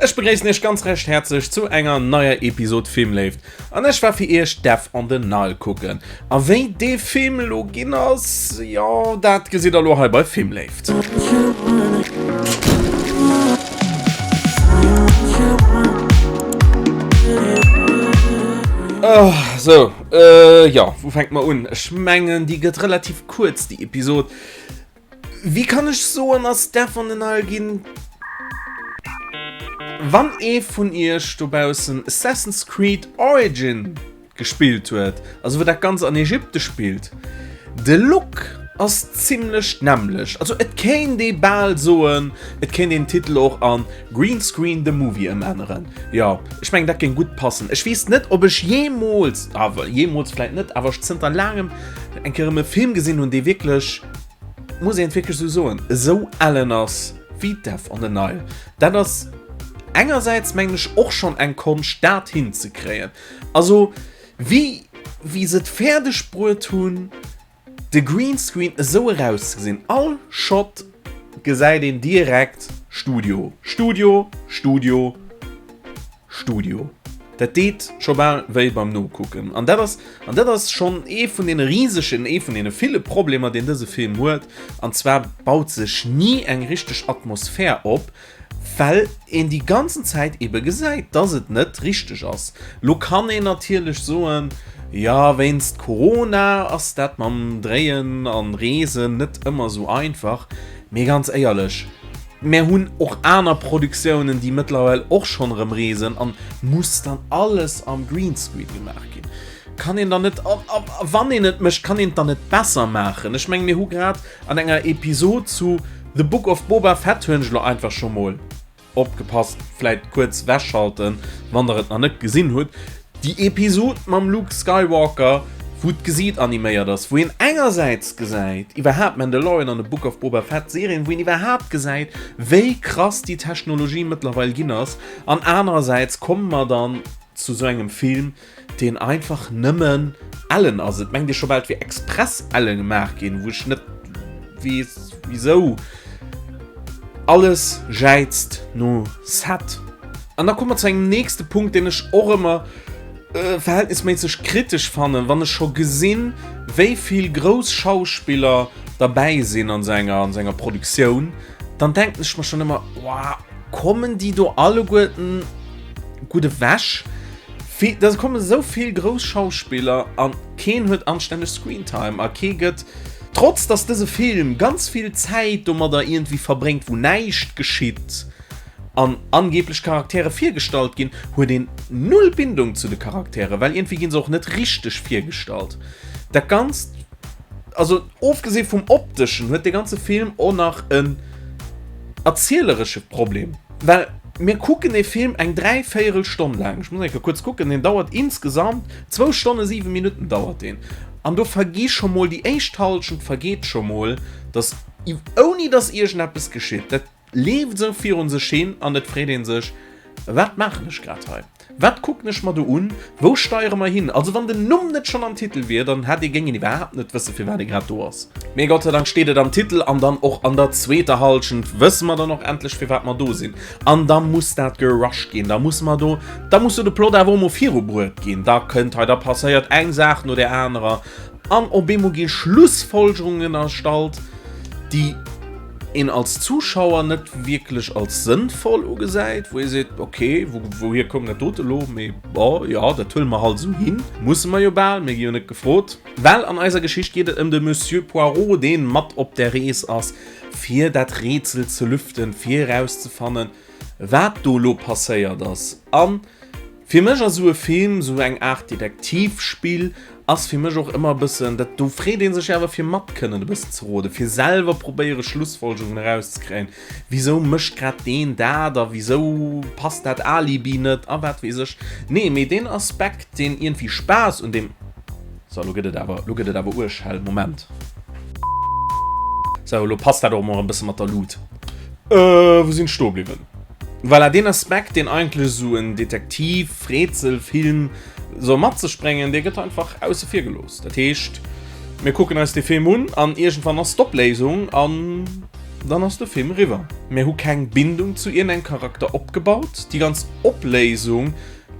Ech begréissen iech ganz recht häerzlech zu enger neier Episode Filmléift. An ech war fir iech Death on the Nile kucken. A wéi dee Film elo ginn ass, jo dat gesitt der elo hei bei Filmléift. Sou, jo wou fänke mer un? Ech mengen déi gëtt relativ kuerz déi Episode. Wéi kann ech soen ass Death on the Nile ginn? Wann ee vun iech dobaussen Assassin's Creed Origin gespillt huet, also wou dat Ganzt an Ägypte spillt, de Look ass zimlech d'nämmlecht. Also et kéint ee bal soen, et kéint een den Titel och an Green Screen the Movie ëmänneren. Jo, ech mengen dat géing gutt passen. Ech weess net ob ech jeemools, awer jeemools vläit net, awer ech zënter laangem eng Kéier erëm e Film gesinn hunn, dee wierklech, muss een et wierklech esou soen, esou ellen ass wéi Death on the Nile. Dat ass engersäits mengen ech och schonn eng Konscht dat hinzekréien. Also wéi wéi se et fäerdeg bruet hunn, de Greenscreen esou erauszegesinn, all Shot gesäit een direkt Studio, Studio, Studio, Studio. Dat deet scho bal wéi beim Nokucken. An dat ass, an dat ass schonn ee vun deene risegen, ee vun deene ville Problemer, deen dëse Film huet. An zwar baut sech ni eng richteg Atmosphär op, Well een déi ganzen Zäit ebe gesäit, dass et net richteg ass. Lo kann een natierlech soen, jo wéinst Corona ass dat mam Dréien an Reesen net ëmmer esou einfach. Mee ganz éierlech, mär hunn och aner Produktiounen, déi mëttlerweil och schonn erëm reesen an muss dann alles am Greenscreen gemaach ginn? Kann een dann net, a wann een et mécht, kann een et dann net besser maachen? Ech mengen, mir hu grad An enger Episod zu The Book of Boba Fett hunn ech lo einfach scho mol opgepasst, vläit kuerz wechschalten, wann der et nach net gesinn hutt, déi Episod mam Luke Skywalker, wou d'Gesiit animéiert ass, wou een engersäits gesäit, iwwerhaapt Mandalorian an The Book of Boba Fett Serien, wou een iwwerhaapt gesäit, wéi krass déi Technologie mëttlerweil ginn ass, an anerersäits komme mer dann zu sou engem Film, deen einfach nëmmen ellen ass. Et mengt ee scho bal, et wier express elle gemaach ginn, wou ech net weess wisou. Alles jäizt no Set. An da komme mer zu engem nächste Punkt, deen ech och ëmmer verhältnisméisseg kritesch fannen, wann ech scho gesinn, wéi vill grouss Schauspiller derbäi sinn an esou enger, an esou enger Produktioun, dann denken ech mer schonn ëmmer, Wow, kommen déi do alleguerten gutt ewech? Da komme sou vill grouss Schauspiller an keen huet anstänneg Screentime a kee gëtt, trotz dass dëse Film ganz vill Zäit domadder iergendwéi verbréngt wou näischt geschitt an angeblech Charaktere virgestallt ginn, huet een null Bindung zu de Charakteren, well iergendwéi gi se och net richteg virgestallt. Dat Ganzt, also ofgesi vum opteschen, huet de ganze Film och nach en erzieleresche Problem. Well mir kucken ee Film eng dräivéierel Stonn laang, ech muss eng Kéier kuerz kucken, deen dauert insgesamt zwou Stonne 7 Minutten dauert deen, an do vergi scho mol déi éischt Hallschent vergeet scho mol, dass ouni dass iergendeppes geschitt, dat leeft esou virun sech hin an et freet ee sech, Wat maachen ech grad hei? Wat kucken ech mer do un? Wou steiere mer hin? Also wann den Numm net schonn am Titel wier, dann hätt ee géing een iwwerhaapt net wësse firwat ee grad do ass. Mee Gott sei Dank steet et am Titel an dann och an der zweeter Hallschent wësse mer dann och endlech firwat mer do sinn. An da muss dat gerusht ginn, da muss mer do, da muss do de Plot awer och mol virubruet ginn. Da kënnt hei, da passéiert eng Saach no där anerer an op eemol gi Schlussfolgerungen erstallt, déi een als Zuschauer net wierklech als sënnvoll ugesäit, wou ee seet, ok, wouhier koum dat dote lo, mee bon, jo, dat huele mer halt esou hin, musse mer jo bal, mir gi jo net gefrot. Well an eiser Geschicht geet et ëm de Monsieur Poirot, dee mat op der Rees ass, fir dat Rätsel ze lüften, fir erauszefannen, wat do lo passéiert ass. An Fir mech ass esou e Film, esou eng Aart Detektivspill ass fir mech och ëmmer e bëssen, dat do freet ee sech awer fir mat kënnen e bëssen ze roden, fir selwer probéiere Schlussfolgerungen erauszekréien, wisou mécht grad deen dat a wisou passt dat Alibi net a wat weess ech. Nee, mee deen Aspekt, deen iergendwéi Spaass un deem, sou, elo gëtt et awer, elo gëtt et awer uerg hell, Moment. Sou, elo passt dat och emol e bësse mat der Lut. Wou sinn ech stoe bliwwen? Voilà, deen Aspekt, deen eigentlech esou en Detektiv-Rätselfilm soll mat sech bréngen, dee gëtt einfach ausse vir gelooss. Dat heescht, mir kucken eis dee Film un an iergendwann ass d'Opléisung an. dann ass de Film eriwwer. Mir hu keng Bindung zu iergendengem Charakter opgebaut. Déi ganz Opléisung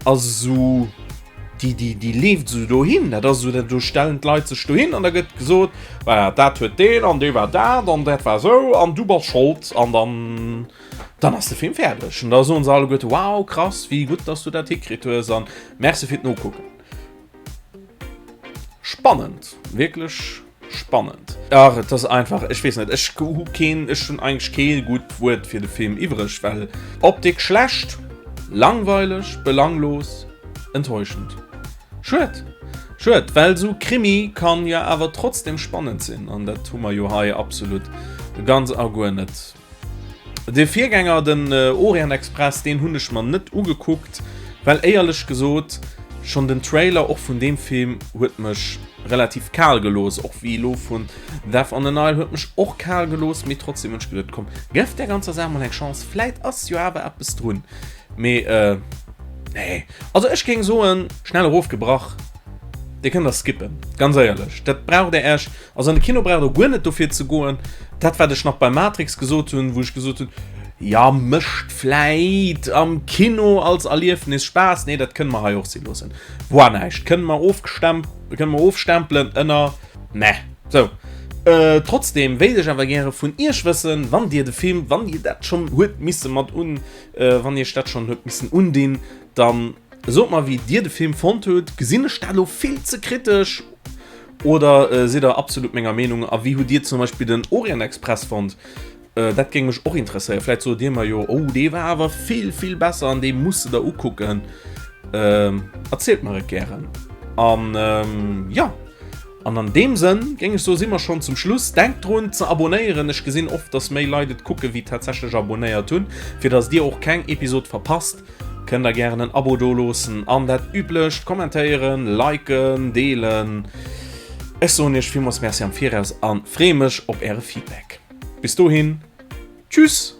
ass esou, déi, déi, déi leeft esou dohin. Dat ass esou, do stellen d'Leit sech dohin an da gëtt gesot, voilà, dat huet deen an dee war dat an dat war esou an du bass schold an dann, dann ass de Film fäerdeg. An da soen se alleguerte, wow, krass, wéi gutt, dass du dat hikritt hues an merci fir d'Nokucken. Spannend, wierklech spannend. Ach, et ass einfach, ech weess net, ech hu keen, ech hunn eigentlech kee gutt Wuert fir de Film iwwreg, well Optik schlecht, langweileg, belanglos, enttäuschend. Schued, schued, well esou Krimi kann jo awer trotzdem spannend sinn an dat hu mer jo hei absolut ganz a guer net. De Virgänger, den Orient Express, deen hunn ech mer net ugekuckt, well éierlech gesot, schonn den Trailer och vun deem Film huet mech relativ kal gelooss, och wéi elo vun Death on the Nile huet mech och kal gelooss, mee trotzdem hunn ech geduet, komm, gëff där ganzer Saach mol eng Chance, vläit ass jo awer eppes drun. Mee nee, also ech géing soen, schnell erofgebrach, dee kënnt der skippen, ganz éierlech, dat braucht der Iech Also an de Kino braucht der guer net dofir ze goen. Dat wat ech nach bei Matrix gesot hunn, wou ech gesot hunn, ja mécht vläit am Kino als Erliefnis Spaass, nee dat kënne mer hei och si loossen. Woar näischt, kënne mer ofgestemp, kënne mer ofstempelen ënner meh. Sou. Trotzdem wéilt ech awer gäre vun iech wëssen, wann dir de Film, wann dir dat schonn huet misse mat un, wann iech dat schonn huet missen undinn, dann sot mer wéi dir de Film fonnt hutt. Gesinn ech dat elo vill ze kritesch? Oder sidd der absolut menger Meenung? A wéi hutt dir zum Beispill den Orient Express fonnt? Dat géing mech och interesséieren. Vläit sot dir mer jo, oh dee war awer vill vill besser an dee muss de der ukucken. Erzielt mer et gären. An jo, an an deem Sënn géing ech soen, si mer schonn zum Schluss. Denkt drun ze abonéieren. Ech gesinn oft, dass méi Leit et kucken, wéi tatsächlech abonéiert hunn, fir dass dir och keng Episod verpasst. Kënnt der gären en Abo do loossen an dat üblecht kommentéieren, liken, deelen. Ech soen iech villmools Merci am Viraus an freeë mech op äre Feedback. Bis dohin, tschüss!